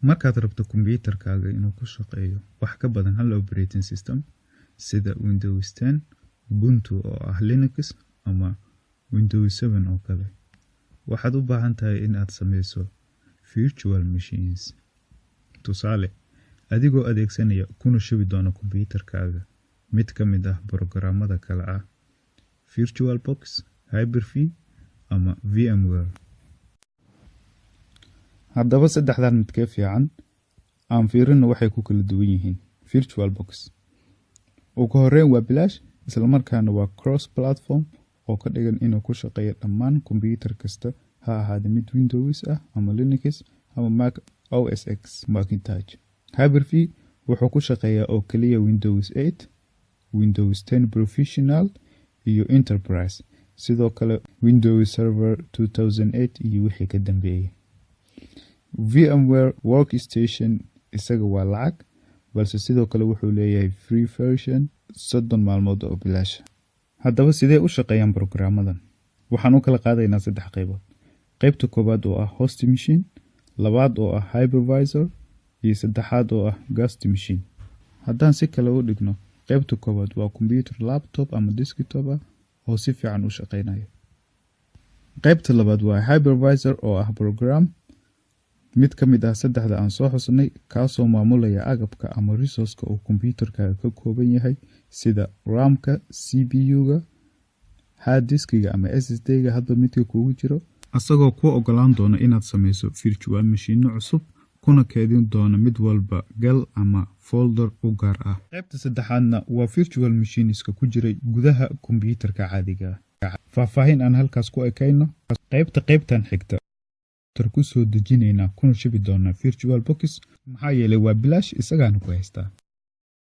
Markaad rabto kombiyuutarkaaga inuu ku shaqeeyo wax ka badan hal operating system, sida Windows 10, Ubuntu oo ah Linux ama Windows 7 oo kale, waxaad u baahan tahay in aad sameyso virtual machines. Tusaale, adigoo adeegsanaya kuna shubi doona kombiyuutarkaaga mid ka mid ah borograamada kala ah VirtualBox, Hyper-V ama VMware. Haddaba, saddexdan midkee fiican? Aan fiirino waxay ku kala duwan yihiin. VirtualBox ugu horreyn waa bilaash, isla markaana waa cross platform, oo ka dhigan inuu ku shaqeeyo dhammaan kombiyuutar kasta, ha ahaado mid Windows ah ama Linux ama Mac OS X Macintosh. Hyper-V wuxuu ku shaqeeyaa oo kaliya Windows 8, Windows 10 Professional iyo Enterprise, sidoo kale Windows Server 2008 iyo wixii ka dambeeyay. VMware Workstation isaga waa lacag, balse sidoo kale wuxuu leeyahay free version 30 maalmood oo bilaash. Haddaba, sidee u shaqeeyaan brograamadan? Waxaan u kala qaadaynaa saddex qaybood: qaybta koowaad oo ah host machine, labaad oo ah hypervisor iyo saddexaad oo ah guest machine. Haddaan si kale u dhigno, qaybta koowaad waa computer laptop ama desktop ah oo si fiican u shaqeynaya. Qaybta labaad waa hypervisor, oo ah program mid ka mid ah saddexda aan soo xusnay, kaasoo maamulaya agabka ama resourceka uu kombiyuutarkaaga ka kooban yahay, sida RAM-ka, CPU-ga, hard diskiga ama SSD-ga, hadba midka kuugu jiro, asagoo kuu ogolaan doona inaad sameyso virtual machine cusub, kuna keedin doona mid walba gal ama folder u gaar ah. Qaybta saddexaadna waa virtual machineska ku jiray gudaha kombiyuutarka caadiga ah. Faahfaahin aan halkaas ku ekayno. Qaybta qaybtan xigta ku soo dejinaynaa kuna shubi doonaa Virtual Box, maxaa yeelay waa bilaash, isagaana ku haystaa.